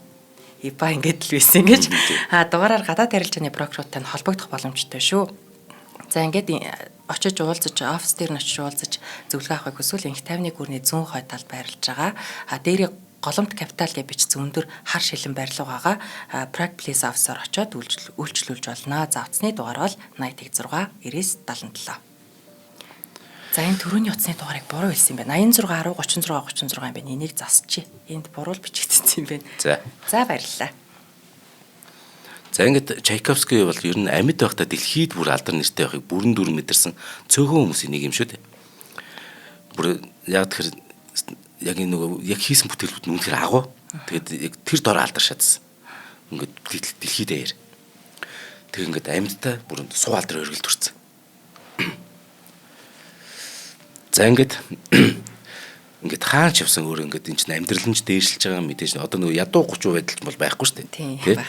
Ипа ингээд л байсан ингэж. Дугаараар гадаад арилжааны брокеруудтай нь холбогдох боломжтой шүү. За, ингээд очиж уулзаж, офис дээр нь очиж уулзаж зөвлөгөө авахыг хүсвэл Энх тайвны гүрний зүүн хойд талд байрлаж байгаа. Дээрээ Голомт Капитал гэж бичсэн өндөр хар шилэн барилга байгаа. Prague Place офисоор очиод үйлчлүүлж болно. За, утасны дугаар бол 80 6 90 77. За, энэ түрүүний утасны дугаарыг буруу хэлсэн юм байна. 86 10 36 36 юм байна. Энийг засчих. Энд буруу л бичигдсэн юм байна. За. За, баярлалаа. За, ингээд Чайковский бол ер нь амьд байхдаа дэлхийд бүр алдар нэртэй байхыг бүрэн дүрэн мэдэрсэн цөөхөн хүмүүсийн нэг юм шүү дээ. Бүр яг тэр яг энэ нөгөө яг хийсэн бүтээлүүд нь үнэхээр агуу. Тэгээд яг тэр дор алдар шатсан. Ингээд дэлхийд даяар. Тэр ингээд амьдтай бүр суу алдар өргөл төрсөн. За, ингээд ингээд хаан ч явсан өөр ингээд эн чинь амьдрал нь ч дээшилж байгаа мэдээж одоо нөгөө ядуу 30% байдал бол байхгүй шүү дээ. Тэ?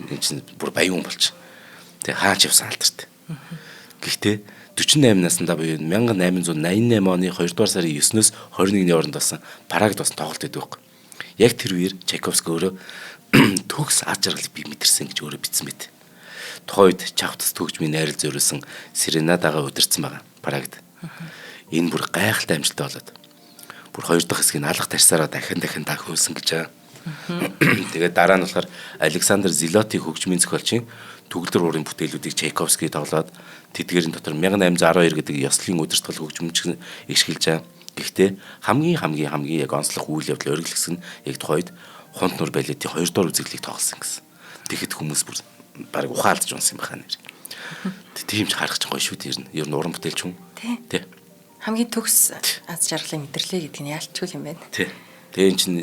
Энэ чинь бүр баян хүн болчих. Тэг хаан ч явсан алдартай. Гэхдээ 48 наснда буюу 1888 оны 2 дугаар сарын 9-өөс 21-ний хооронд болсон Прагд болсон тоглолт гэдэг байхгүй. Яг тэр үеэр Чайковский өөрөө төгс аз жаргалыг би мэдэрсэн гэж өөрөө бичсэн мэт. Тухайн үед чавтас төгжмийн найрал зориулсан серенадага удирдсан байгаа Прагд. Энэ бүр гайхалтай амжилттай болоод бүр хоёр дахь хэсгийг алга тарьсараа дахин дахин дагуулсан гэж байгаа. Тэгээд дараа нь болохоор Александр Зилотийн хөгжмийн зохиолчийн төгөлдөр уурын бүтээлүүдийг Чайковский тоглоод тэдгээрийн дотор 1812 гэдэг ёслолын удирдгал хөгжмөч ишгэлж байгаа. Гэхдээ хамгийн хамгийн хамгийн яг онцлог үйл явдал оргил хэсэг нь яг тухайд Хунт нур балетийн 2 дугаар үзэглийг тоглосон гэсэн. Тэгэхэд хүмүүс бүр баг ухаалдж унсан юм байна нэр. Тийм ч харах чинь гоё шүү дээ ер нь. Ер нь уран бүтээлч хүн. Тий. Хамгийн төгс аз жаргалын мэдэрлээ гэдэг нь яалтчгүй юм байна. Тий. Тэгээ эн чинь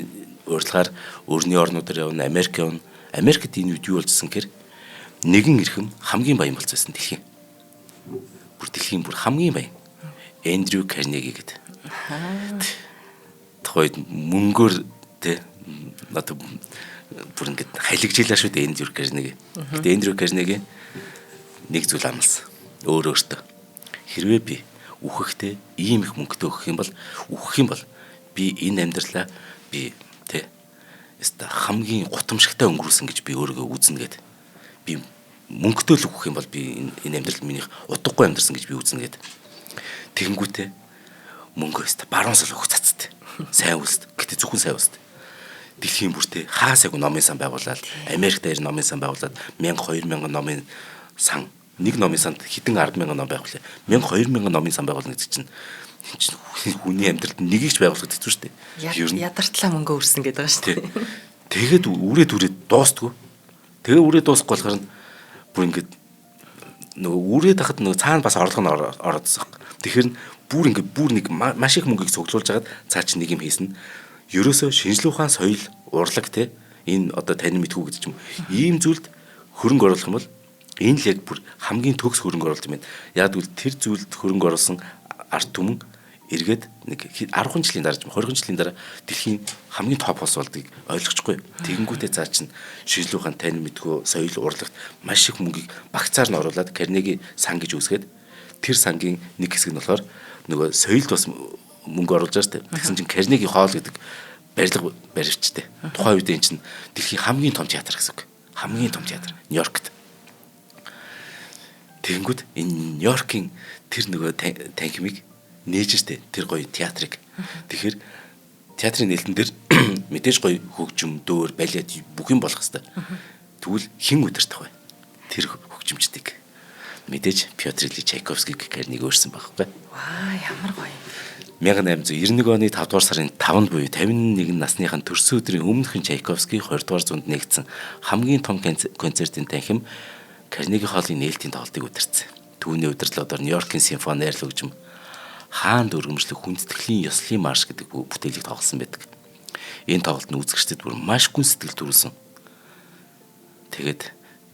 урьдчилгаар өрний орнуудаар явна, Америк явна. Америкт энэ үед юу болжсэн гэхээр нэгэн эрхэм хамгийн баян болцсон дэлхийн. Бүр дэлхийн бүр хамгийн баян. Эндрю Карнеги гэдэг. Тухайд мөнгөөр тэ одоо бүр ингээд халагжилаа шүү дээ Эндрю Карнеги. Гэтэ Эндрю Карнеги нэг зүйл амласан. Өөр өөртөө. Хэрвээ би үхэхдээ ийм их мөнгөтэй өгөх юм бол үхэх юм бол би энэ амьдралаа би тэ өста хамгийн гутамшигтай өнгөрүүлсэн гэж би өөрийгөө үзнэ гэд. Би мөнгөтэй л өгөх юм бол би энэ амьдрал минийх утгагүй амьдарсан гэж би үзнэ гэд. Тэгэнгүүтээ мөнгө өста баруун сул өгөх цацтай. Сайн үст. Гэтэ зөвхөн сайн үст. Дэлхийн бүртээ хаа сайгүй номын сан байгуулад, Америк дээр номын сан байгуулад 1000 2000 номын сан, нэг номын санд хэдэн 100000 ном байгуулъя. 1000 2000 номын сан байгуулна гэдэг чинь чинь хүний амьдралд нэгийг ч байгуулахад хэцүү шүү дээ. Ер нь ядартлаа мөнгө өрсөн гэдэг байгаа шүү дээ. Тэгээд үрээ түрээ дуустгүй. Тэгээ үрээ дуусахгүй болохоор нь бүр ингээд нөгөө үрээд хахад нөгөө цаана бас орлого нь ороодсон. Тэгэхээр бүр ингээд бүр нэг маш их мөнгийг цуглуулж хагаад цаа чи нэг юм хийсэн. Ерөөсөө шинжлэх ухаан, соёл, урлаг те энэ одоо тань мэдхүү гэдэг ч юм. Ийм зүйлд хөрөнгө оруулах юм бол энэ л яг бүр хамгийн төгс хөрөнгө оруулалт юм байна. Яг гэвэл тэр зүйлд хөрөнгө оруулсан ард түмэн эргээд нэг 10 жилийн дараа 20 жилийн дараа дэлхийн хамгийн топ улс болдгийг ойлгочихгүй. Тэгэнгүүтээ цаа чинь шинжлэх ухаан, тань мэдхүү, соёл, урлагт маш их мөнгийг багцаар нь оруулаад Карнеги сан гэж үүсгээд тэр сангийн нэг хэсэг нь болохоор нөгөө соёлд бас мөнгө оруулж байгаа шүү дээ. Тэгсэн чинь Карнеги хоол гэдэг барилга баривчтай. Тухайн үед энэ чинь дэлхийн хамгийн том театр гэсэн үг. Хамгийн том театр Нью-Йоркт. Тэгэнгүүт энэ Нью-Йоркийн Тэр нөгөө танхимыг нээж штэ тэр гоё театрыг. Тэгэхээр театрын нээлтэн дээр мэдээж гоё хөгжим, дөөр, балет бүх юм болох хэвээр. Тэгвэл хэн удирдах вэ? Тэр хөгжимчдийг. Мэдээж Петр Ильич Чайковскийг Карнеги өөрсөн байхгүй. Ваа, ямар гоё. 1891 оны 5 дугаар сарын 5-нд буюу 51 насныхаа төрсөн өдрийн өмнөхөн Чайковский 20 дугаар зуунд нэгдсэн хамгийн том концертын танхим Карнеги холлын нээлтийн тоглолтыг удирдсан. Түүний удирдлагаар Нью-Йоркийн симфони найрлал хөгжим хаанд өргөмжлөх хүндэтгэлийн ёслолын марш гэдэг бүтээлийг тоглосон байдаг. Энэ тоглолт нь үзэгчдэд бүр маш гүн сэтгэл төрүүлсэн. Тэгээд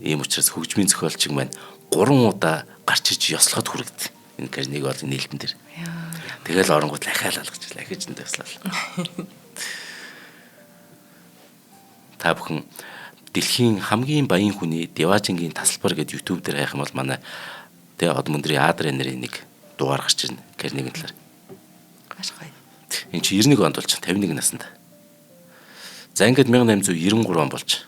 ийм учраас хөгжмийн зохиолчин маань 3 удаа гарч иж ёслоход хүрэгдсэн. Энэ Карнеги холлын нээлтэн дээр. Тэгэл оронгууд ахаал алгаж ахиж энэ туслал. Та бүхэн дэлхийн хамгийн баян хүний Деважингийн тасалбар гэдэг YouTube дээр хайх юм бол манай тэ Одмөндрийн Адрен нэрийн нэг дугаар гарч ирнэ Карнегийн талаар. Маш гоё. Энд чи 91 онд болж 51 наснд. За ингээд 1893 он болж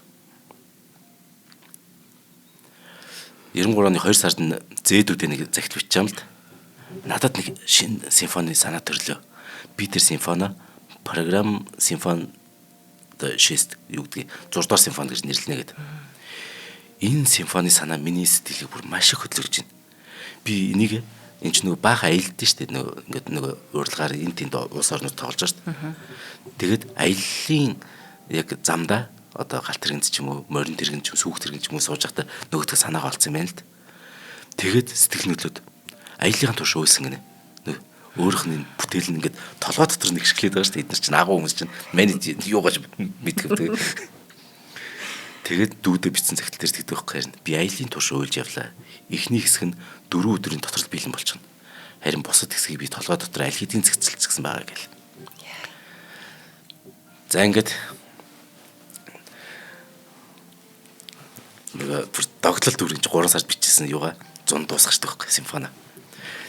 93 оны 2 сард нь зээдүүдээ нэг загт бичсэн юм л да. Надад нэг шинэ симфони санаа төрлөө. Би тэр симфоно програм симфони шест юу гэдгийг 6 дугаар симфони гэж нэрлэнэ гэдэг. Энэ симфони санаа миний сэтгэлийг бүр маш их хөдөлгөж байна. Би энийг энэ ч нөгөө баахан аялдсан шүү дээ. Нөгөө ингээд нөгөө урилгаар энэ тэнд улс орнууд тоглож байгаа шүү дээ. Тэгээд аяллаа яг замдаа одоо галт тэргэнд ч юм уу, морин тэргэнд ч юм, сүүх тэргэнд ч юм уу сууж байхдаа нөгөөдгөө санаагаа олцсон юм байна л да. Тэгээд сэтгэл нөлөөд аяллахын турш уйлсан гинэ. Өөрөх нь бүтээл нь ингээд толгой дотор нэг шиглээд байгаа шүү дээ. Эдгээр чинь агуу хүмүүс чинь манай юугаж мэдэх вэ? Тэгээд дүүдээ бичсэн цагтл дээр тэгдэг байхгүй харин би аялын турш уйлж явлаа. Эхний хэсэг нь 4 өдрийн дотор л бэлэн болчихно. Харин бусад хэсгийг би толгой дотор аль хэдийн зэгцэлцсэн байгаа гэл. За ингээд нөгөө бүр догтлол дүрэн чи 3 сард бичсэн юугаа 100 дуусгах байхгүй симфони.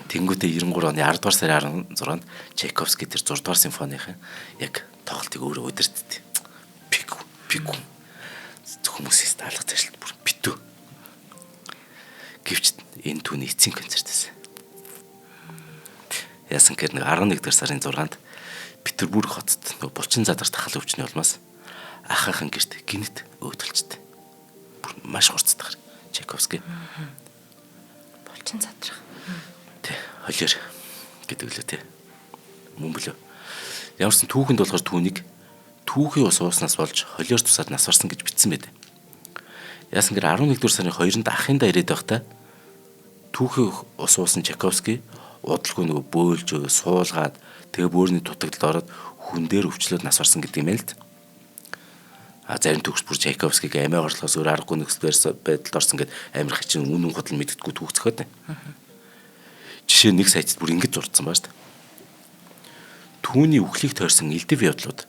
Тэнгүүтээ 93 оны 10 дугаар сарын 16-нд Чайковский тэр 6 дугаар симфоныхын яг тоглолтыг өөрөө удирддаг. Пик пик хүмүүсээс таалах зайшилт бүр битүү. Гэвч энэ түүний эцсийн концерт байсан. Яасан гэхээр нэг 11 дугаар сарын 6-нд Петербург хотод нөгөө булчин задарч тахал өвчний улмаас ах ахын гэрт гинэт өөдөлчтэй. Бүр маш хурцтайгаар Чайковский. Булчин задрах. Тэ, холиор гэдэг лөө тэ. Мөн блөө. Ямарсан түүхэнд болохоор түүнийг түүхийн ус ууснаас болж холиор тусаад нас барсан гэж бичсэн байд. Яасан гэр 11 дугаар сарын 2-нд ахындаа ирээд байхдаа түүхийн ус уусан Чайковский удалгүй нөгөө бөөлж суулгаад тэгээ бөөрний дутагдлалд ороод хүн дээр өвчлөөд нас барсан гэдэг юм л д. А зарим төгс бүр Чайковскийг амиа горлохоос өөр аргагүй нөхцөл байдалд орсон гэд амар хачин үнэн худал мэддэггүй түүх зөхиод байна. Жишээ нэг сайтд бүр ингэж зурдсан ба шүү дээ. Түүний үхлийг тойрсон элдв явдлууд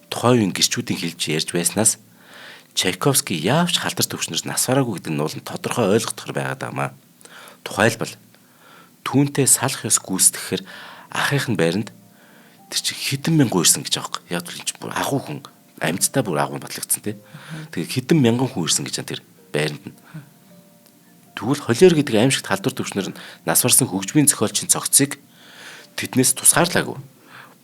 тухайн үеийн гэрчүүдийн хэлж ярьж байснаас Чайковский яавч халдар төвчнөр нас бараагүй гэдэг нь уулын тодорхой ойлгохдохор байгаад байгаамаа. Тухайлбал түүнтэй салах ёс гүйцэтгэхээр ахынх нь байранд тэр чинь хэдэн мянган ирсэн гэж байгаа юм. Яг л энэ чинь бүр агуу хүн амьдтай бүр агуу батлагдсан тий. Тэгээ хэдэн мянган хүн ирсэн гэж тэр байранд нь. Тэгвэл холиор гэдэг аимшигт халдвар төвчнөр нь нас барсан хөгжмийн зохиолчийн цогцыг тэднээс тусгаарлаагүй.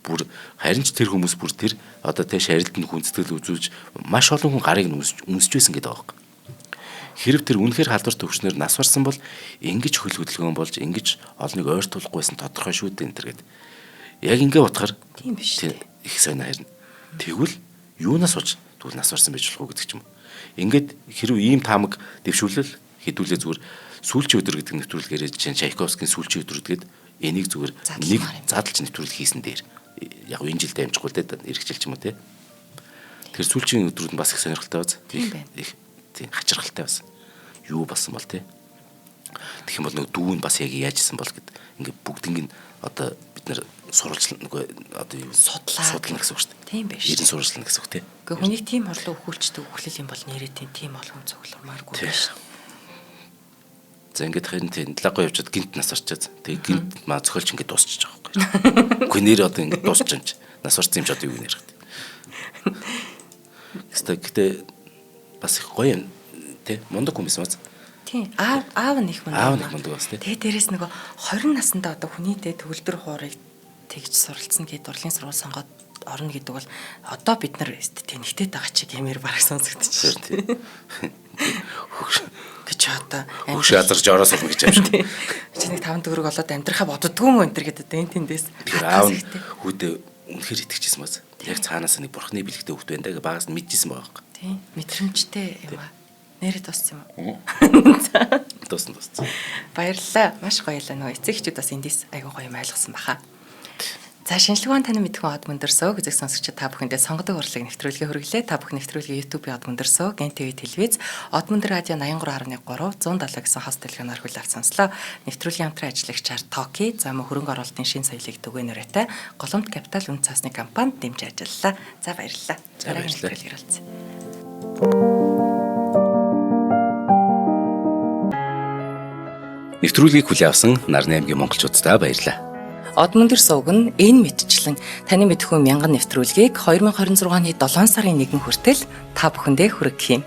Бүр харин ч тэр хүмүүс бүр тэр одоо тэ шарилд нь хүндэтгэл үзүүлж маш олон хүн гарыг нь өмсөж байсан гэдэг байгаа юм. Хэрв тэр үнэхээр халдвар төвчнөр нас барсан бол ингэж хөл хөдөлгөөн болж ингэж олныг ойртуулахгүйсэн тодорхой шүү дээ энэ төр гэд. Яг ингэ бодохоор тийм биш үү? Их сонио харин. Тэгвэл юунаас болж тэгвэл нас барсан байж болох уу гэдэг ч юм уу. Ингээд хэрв ийм таамаг дэвшүүлэл хэдүүлээ зүгээр сүүлчийн өдөр гэдэг нэвтрүүлгээрээ жишээ нь Чайковскийн сүүлчийн өдөр гэдэг энийг зүгээр нэг задлж нэвтрүүлэг хийсэн дээр яг энэ жилд амжихгүй л дээ эргэж жил ч юм уу те. Тэгэхээр сүүлчийн өдрүүд нь бас их сонирхолтой баз. Их тийм хачирхалтай бас. Юу болсон бол те. Тэгэх юм бол нөгөө дүү нь бас яг яажсэн бол гэд ингээ бүгднийг нь одоо бид нэр сурвалжлал нөгөө одоо юу судлана гэсэн үг шүү дээ. Тийм байж. Эрен сурвалжлана гэсэн үг те. Гэхдээ хүнийг тийм хорлоо өхүүлчдэг өхлөл юм бол нэрээ тийм олон цуглармааргүй биш. За ингээд харин тийм лаггүй явжод гинт нас орчоод. Тэгээ гинт маа зохиолч ингээд дуусчих жоох байхгүй. Үгүй нэр одоо ингээд дуусчих юм чи. Нас орсон юм чи одоо юу нэрх вэ? Хэвээ гэтээ бас их гоё юм тий мундаг хүмүүс юм аа. Тийм. Аав нь их мундаг. Аав нь их мундаг бас тий. Тэгээ дээрэс нөгөө 20 наснда одоо хүний тэ төгөлдөр хуурыг тэгж суралцсан гээд урлагийн сургууль сонгоод орно гэдэг бол одоо бид нар тэнэгтэй байгаа чиг юмэр бараг сонсогдчих. Тийм. Гэж одоо Хөгш газарч ороо сурна гэж юм шиг. Чи нэг 5 төгрөг олоод амьдрахаа боддгоо юм энэ төр гэдэг энэ тэндээс. Тэгэхээр аав нь хүүдээ үнэхээр итгэжсэн баз. Яг цаанаас нэг бурхны бэлэгтэй хөвгт байна даа гэж багаас нь мэдчихсэн байгаа байхгүй. Тийм. Мэдрэмжтэй юм аа. Нэрээ дууссан юм уу? Дууссан дууссан. Баярлалаа. Маш гоё л нөгөө эцэг эхчүүд бас эндээс айгуу гоё юм ойлгосон баха. За шинжлэх ухаан таны мэдхэн од мөндөрсөө үзэг сонсогчид та бүхэндээ сонгодог урлаг нэвтрүүлгээ хүргэлээ. Та бүхэн нэвтрүүлгийг YouTube-ийн од мөндөрсөө, Ген TV телевиз, од мөндөр радио 83.3, 107 гэсэн хост телеграмаар хүлээн авч сонслоо. Нэвтрүүлгийн хамтран ажиллагчаар Токи, за мөн хөрөнгө оруулалтын шин соёлыг түгээн өрөөтэй Голомт Капитал үн цаасны компани дэмжиж ажиллалаа. За баярлалаа. За, Дараагийн баярлалаа. нэвтрүүлгээр уулзъя. Нэвтрүүлгийг хүлээн авсан Нарны аймгийн монголчууддаа баярлалаа. Од мөндөр сувг нь энэ мэтчлэн таны мэдхүү мянган нэвтрүүлгийг 2026 оны 7 сарын 1 хүртэл та бүхэндээ хүргэх юм.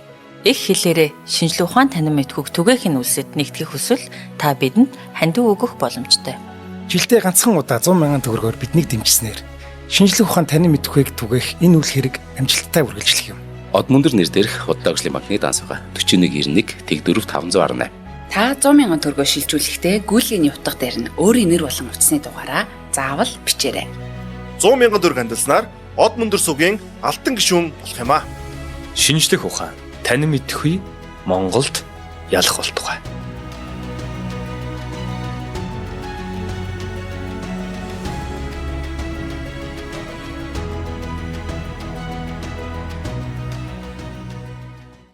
Их хэлээрээ шинжлэх ухаан танин мэдхүйг түгээх нь үлсэд нэгтгэх хүсвэл та бидэнд хандив өгөх боломжтой. Жилдээ ганцхан удаа 100 мянган төгрөгөөр биднийг дэмжсэнээр шинжлэх ухаан танин мэдэхүйг түгээх энэ үйл хэрэг амжилттай үргэлжлэх юм. Од мөндөр нэр дээрх худалдаа өгслийн банкны данс байгаа. 4191 тэг 4 518. Та 100 мянган төгрөгөөр шилжүүлэхдээ гүйлгээний утга дээр нь өөрийн нэр болон утасны дугаараа заавал бичээрэй. 100 мянган төгрөг хандилснаар од мөндөр сугийн алтан гишүүн болох юм аа. Шинжлэх ухаан танин мэдэхүй Монголд ялах болтугай.